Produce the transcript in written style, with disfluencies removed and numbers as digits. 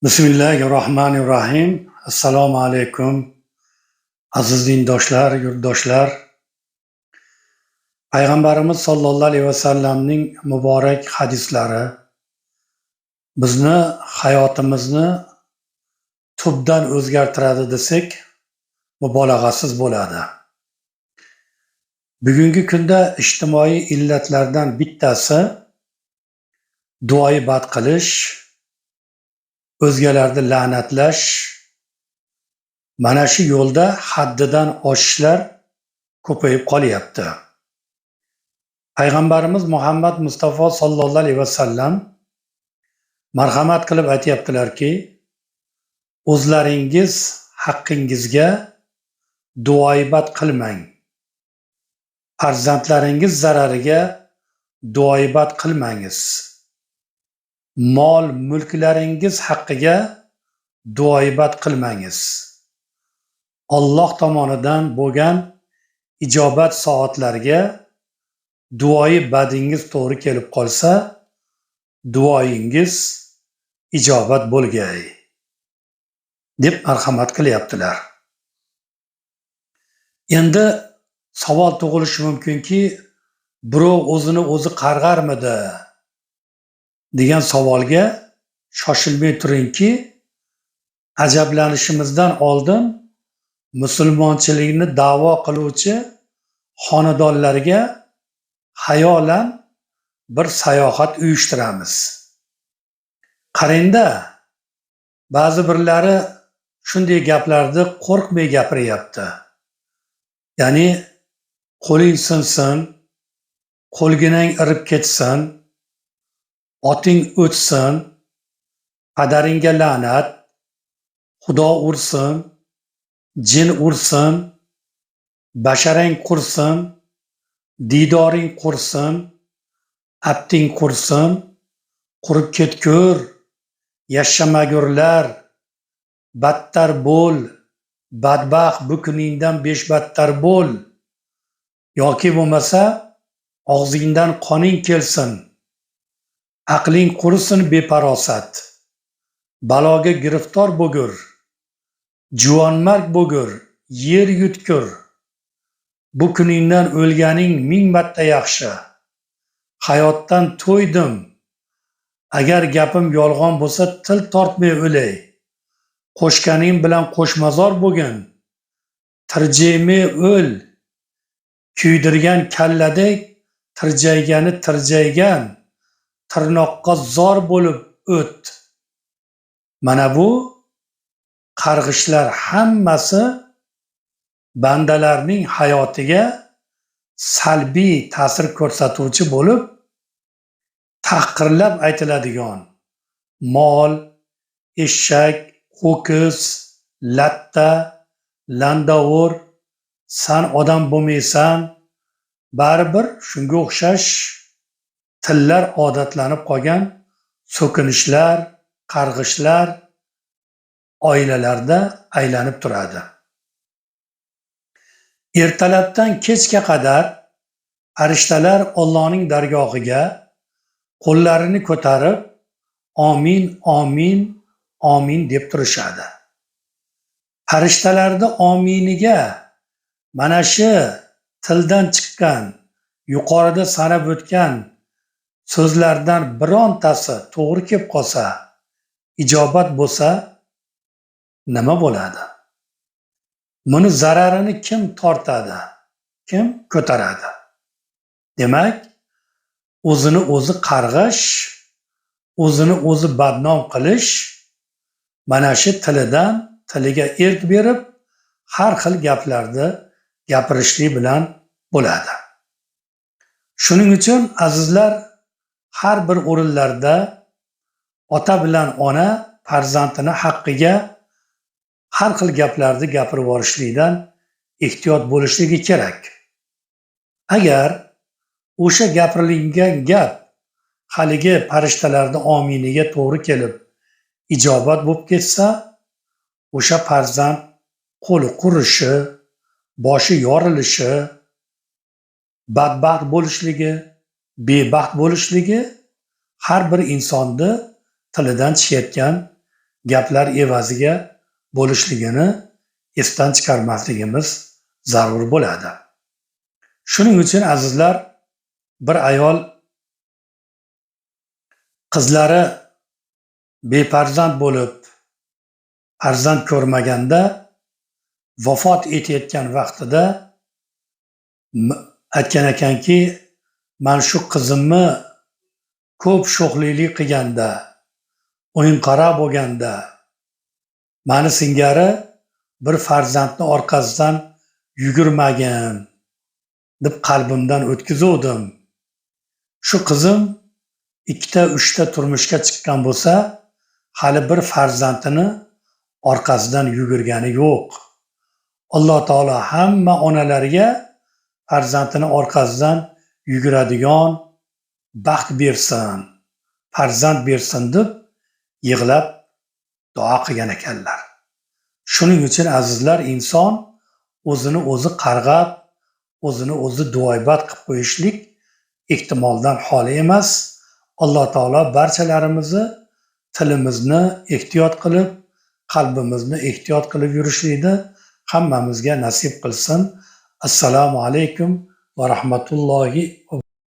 Bismillahirrohmanirrohim. Assalomu alaykum. Aziz dindoshlar, yurtdoshlar. Payg'ambarimiz sollallohu alayhi vasallamning muborak hadislari bizni hayotimizni tubdan o'zgartiradi desak, mubolag'asiz bo'ladi. Bugungi kunda ijtimoiy illatlardan bittasi duoyi bad qilish, o'zgalarni la'natlash, mana shu yo'lda haddidan oshishlar ko'payib qolyapti. Payg'ambarimiz Muhammad Mustafa sollallohu alayhi vasallam marhamat qilib aytyaptilarki, o'zlaringiz haqqingizga duoibat qilmang. Farzandlaringiz zarariga duoibat qilmangiz. Mol mulklaringiz haqqiga duoibat qilmangiz. Alloh tomonidan bo'lgan ijobat soatlariga duoyi badingiz to'g'ri kelib qolsa, duoyingiz ijobat bo'lgay, deb marhamat qilyaptilar. Endi savol tug'ilishi mumkinki, birov o'zini o'zi qarg'armidi degan savolga shoshilmay turingki, ajablanishimizdan oldin musulmonchilikni da'vo qiluvchi xonadonlarga xayolan bir sayohat uyushtiramiz. Qarangda, ba'zi birlari shunday gaplarni qo'rqmay gapiryapti. Ya'ni qo'ling sinsin, qo'lginang irib ketsin, oting o'tsin, padaringga la'nat, Xudo ursin, jin ursin, basharang qursin, diydoring qursin, abding qursin, qurib ketgur, yashamagurlar, battar bo'l, badbaxt bu kuningdan beshbattar bo'l, yoki bo'lmasa og'zingdan qoning kelsin, aqling qurisin befarosat, baloga giriftor bo'gur, juvonmarg bo'gur, yer yutkur, bu kuningdan o'lganing ming marta yaxshi, hayotdan to'ydim, agar gapim yolg'on bo'lsa til tortmay o'lay, qo'shganing bilan qo'shmazor bo'gin, tirjaymay o'l, kuydirgan kalladek tirjaygani tirjaygan, tirnoqqa zor bo'lib o't. Mana bu qarg'ishlar hammasi bandalarning hayotiga salbiy ta'sir ko'rsatuvchi bo'lib, tahqirlab aytiladigan mol, eshak, ho'kiz, latta, landovur, san odam bo'lmaysan, baribir shunga o'xshash tillar odatlanib qolgan so'kinishlar, qarg'ishlar oilalarda aylanib turadi. Ertalabdan kechga qadar farishtalar Allohning dargohiga qo'llarini ko'tarib omin, omin, omin deb turishadi. Farishtalarni ominiga mana shu tildan chiqqan, yuqorida sanab o'tgan so'zlardan birontasi to'g'ri kelib qolsa, ijobat bo'lsa, nima bo'ladi? Buni zararini kim tortadi? Kim ko'taradi? Demak, o'zini o'zi qarg'ish, o'zini o'zi badnom qilish mana shu tilidan tiliga erk berib har xil gaplarni gapirishlik bilan bo'ladi. Shuning uchun azizlar, har bir o'rinlarda ota bilan ona farzandini haqqiga har xil gaplarni gapirib yuborishlikdan ehtiyot bo'lishligi kerak. Agar o'sha gapirilgan gap haligi farishtalarni ominiga to'g'ri kelib ijobat bo'lib ketsa, o'sha farzand qo'li qurishi, boshi yorilishi, badbaxt bo'lishligi, bebaxt bo'lishligi har bir insonni tilidan chiqayotgan gaplar evaziga bo'lishligini esdan chiqarmasligimiz zarur bo'ladi. Shuning uchun azizlar, bir ayol qizlari befarzand bo'lib, farzand ko'rmaganda vafot etayotgan vaqtida aytgan ekanki, man shu qizimni ko'p sho'xlilik qilganda, o'yinqara bo'lganda, mani singari bir farzandni orqasidan yugurmagin deb qalbimdan o'tkazuvdim. Shu qizim 2ta 3ta turmushga chiqqan bo'lsa, hali bir farzandini orqasidan yugurgani yo'q. Alloh taolo hamma onalarga farzandini orqasidan yuguradigan baxt bersin, farzand bersin deb yig'lab duo qilgan ekanlar. Shuning uchun azizlar, inson o'zini o'zi qarg'ab, o'zini o'zi duoibat qilib qo'yishlik ehtimoldan xoli emas. Alloh taolo barchalarimizni tilimizni ehtiyot qilib, qalbimizni ehtiyot qilib yurishlikni hammamizga nasib qilsin. Assalomu alaykum va rahmatullohi va